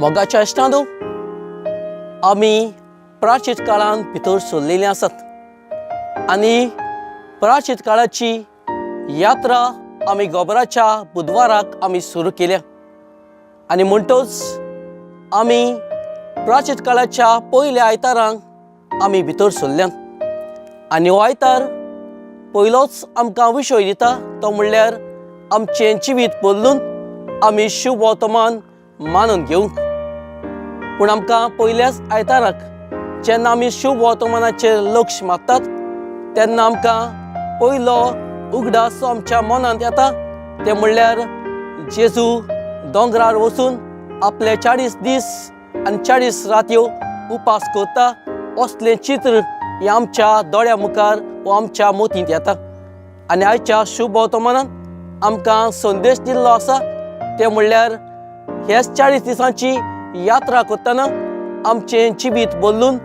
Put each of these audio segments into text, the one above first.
मोगाच्या इश्टांनो, आमी प्राचीत काळांत भितर सरलेलीं आसात आनी प्राचीत काळाची यात्रा आमी गोबराच्या बुधवाराक आमी सुरू केल्या आनी म्हणटच आमी प्राचीत काळाच्या पयल्या आयतारांक आमी भितर सरल्यात आनी हो आयतार पयलोच आमकां विशय दिता तो म्हणल्यार आमचें जिवीत बदलून आमी शुभ वर्तमान मानून घेवंक. पूण आमकां पयल्याच आयताराक जेन्ना आमी शुभ वर्तमानाचेर लक्ष मारतात तेन्ना आमकां पयलो उगडास जो आमच्या मनांत येता तें म्हणल्यार जेजू दोंगरार वचून आपले 40 दीस आनी 40 रातयो उपास करता असलें चित्र हें आमच्या दोळ्या मुखार वो आमच्या मतींत येता. आनी आयच्या शुभ वर्तमानान आमकां संदेश दिल्लो आसा तें म्हणल्यार ह्याच 40 दिसांची यात्रा करतना आमचें जिवीत बदलून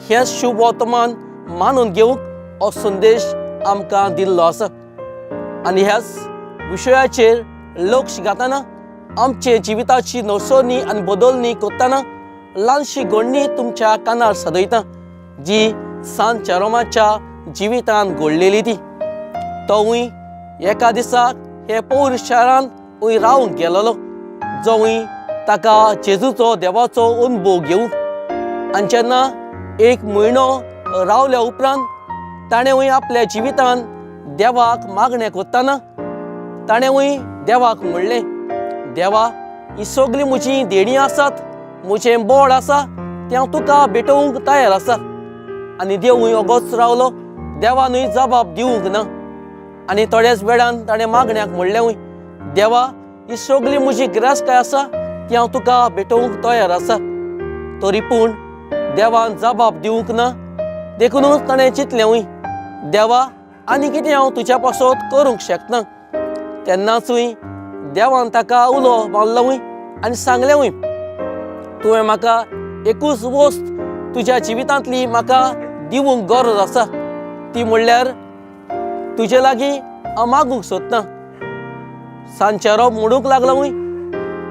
हें शुभ वर्तमान मानून घेवंक हो संदेश आमकां दिल्लो आसा. आनी ह्याच विशयाचेर लक्ष घातना आमचे जिविताची नसोनी आनी बदलणी करतना ल्हानशी घडणी तुमच्या कानार सदयता जी सांत जेरोमाच्या जिवितांत घडलेली ती. तोवूय एका दिसाक हे पौर शारांत वय रावंक गेलेलो जोवूय ताका जेजूचो देवाचो अनुभव घेवंक. आनी जेन्ना एक म्हयनो रावल्या उपरांत ताणेंवूय आपल्या जिवितान देवाक मागणें करतना ताणेंवूय देवाक म्हणलें, देवा ही सगळीं म्हजीं देणीं आसात, म्हजें बळ आसा तें हांव तुका भेटोवंक तयार आसा. आनी देवूय ओगोच रावलो, देवानूय जबाब दिवंक ना. आनी थोड्याच वेळान ताणें मागण्याक म्हणलेंवूय, देवा ही सगळी म्हजी गिरासकाय आसा ती हांव तुका भेटोवंक तयार आसा. तरी पूण देवान जबाब दिवंक ना, देखुनूच ताणें चिंतलेंवूय, देवा आनी कितें हांव तुज्या पासत करूंक शकना. तेन्नाचूय देवान ताका उलो मारलोवूय आनी सांगलेंवूय, तुवें म्हाका एकूच वस्त तुज्या जिवितांतली म्हाका दिवंक गरज आसा, ती म्हणल्यार तुजे लागीं हांव मागूंक सोदता. सांचेरो म्हणूंक लागलोवूय,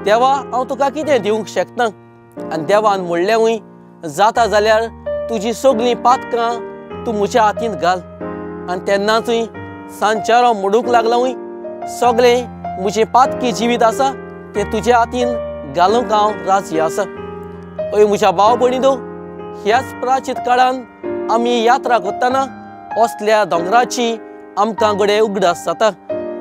देवा हांव तुका कितें दिवंक शकता. आनी देवान म्हणलेंवूय, जाता जाल्यार तुजी सगळीं पातकां तूं म्हज्या हातींत घाल. आनी तेन्नाचूय सांचेरो म्हणूंक लागलोवूय, सगळें म्हजें पातकी जिवीत आसा तें तुज्या हातीन घालूंक हांव राजी आसा. अय म्हज्या भाव भयणीनो, ह्याच प्राचीत काळान आमी यात्रा करतना असल्या दोंगराची आमकां घडये उगडास जाता,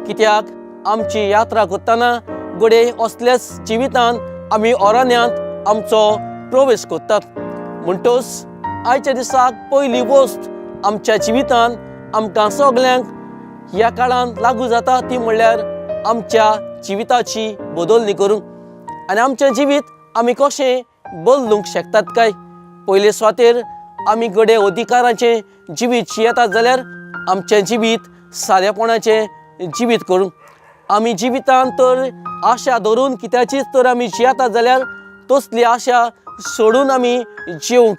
कित्याक आमची यात्रा करतना घडये असल्याच जिवितान आमी अरण्यांत आमचो प्रवेश करतात. म्हणटच आयच्या दिसाक पयली वस्त आमच्या जिवितान आमकां सगल्यांक ह्या काळांत लागू जाता ती म्हणल्यार आमच्या जिविताची बदलणी करूंक. आनी आमचें जिवीत आमी कशें बदलूंक शकतात काय? पयले सुवातेर आमी घडये अधिकाराचें जिवीत जियेतात जाल्यार आमचें जिवीत सादेपणाचें जिवीत करूंक. आमी जिवितांत तर आशा धरून कित्याचीच तर आमी जियेतात जाल्यार तसली आशा सोडून आमी जिवंक.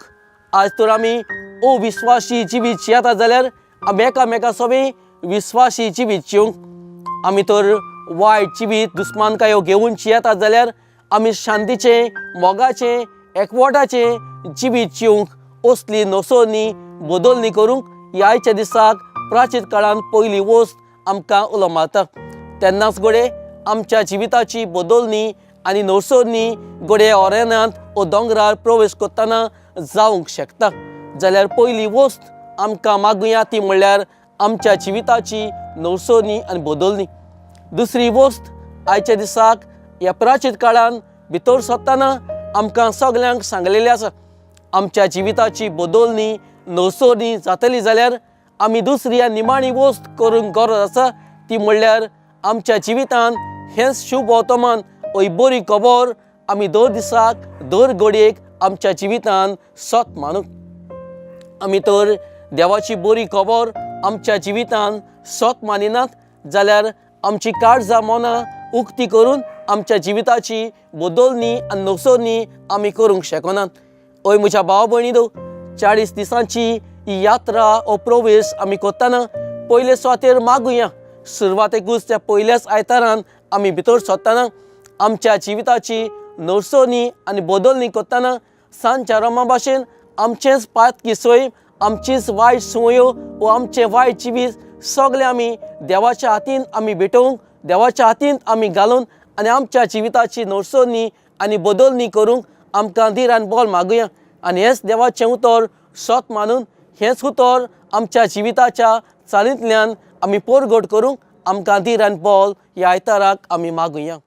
आज तर आमी अविस्वासी जिवीत जियेतात जाल्यार आमी एकामेका सोबी विस्वासी जिवीत जिवंक. आमी तर वायट जिवीत दुस्मानकायो घेवन जियेतात जाल्यार आमी शांतीचें, मोगाचें, एकवटाचें जिवीत जिवंक असली नसोनी बदलणी करूंक ह्या आयच्या दिसाक प्राचीत काळांत पयली वस्त आमकां उलो मारता. तेन्नाच घडये आमच्या जिविताची बदलणी आनी नसोनी घडये अरण्यांत वो दोंगरार प्रवेश करतना जावंक शकता. जाल्यार पयली वस्त आमकां मागुया ती म्हणल्यार आमच्या जिविताची नवसोनी आनी बदलणी. दुसरी वस्त आयच्या दिसाक ह्या प्राचीत काळान भितर सरतना आमकां सगल्यांक सांगलेली आसा, आमच्या जिविताची बदलणी नवसोनी जातली जाल्यार आमी दुसरी ह्या निमाणी वस्त करूंक गरज आसा ती म्हणल्यार आमच्या जिवितान हेंच शुभ वर्तमान हय बरी खबर आमी दर दिसाक दर घडयेक आमच्या जिवितान सत मानूंक. आमी तर देवाची बरी खबर आमच्या जिवितान सत मानिनात जाल्यार आमची काळजां मनां उक्ती करून आमच्या जिविताची बदलणी आनी नसोनी आमी करूंक शकनात. हय म्हज्या भाव भयणीनो, 40 दिसांची ही यात्रा हो प्रवेश आमी करतना पयले सुवातेर मागुया. सुरवातेकूच त्या पयल्याच आयतारान आमी भितर सरतना आमच्या जिविताची नरसोनी आनी बदलणी करतना सांच्या रोमा भाशेन आमचेंच पातकी सोय, आमचीच वायट संवयो वो आमचें वायट जिवीत सगळें आमी देवाच्या हातीन आमी भेटोवंक, देवाच्या हातीन आमी घालून आनी आमच्या जिविताची नरसोनी आनी बदलणी करूंक आमकां धीर आनी बल मागुया. आनी हेंच देवाचें उतर सत मानून हेंच उतर आमच्या जिविताच्या चालींतल्यान आमी पोरगोट करूंक आमकां धीर आनी बल ह्या आयताराक आमी मागुया.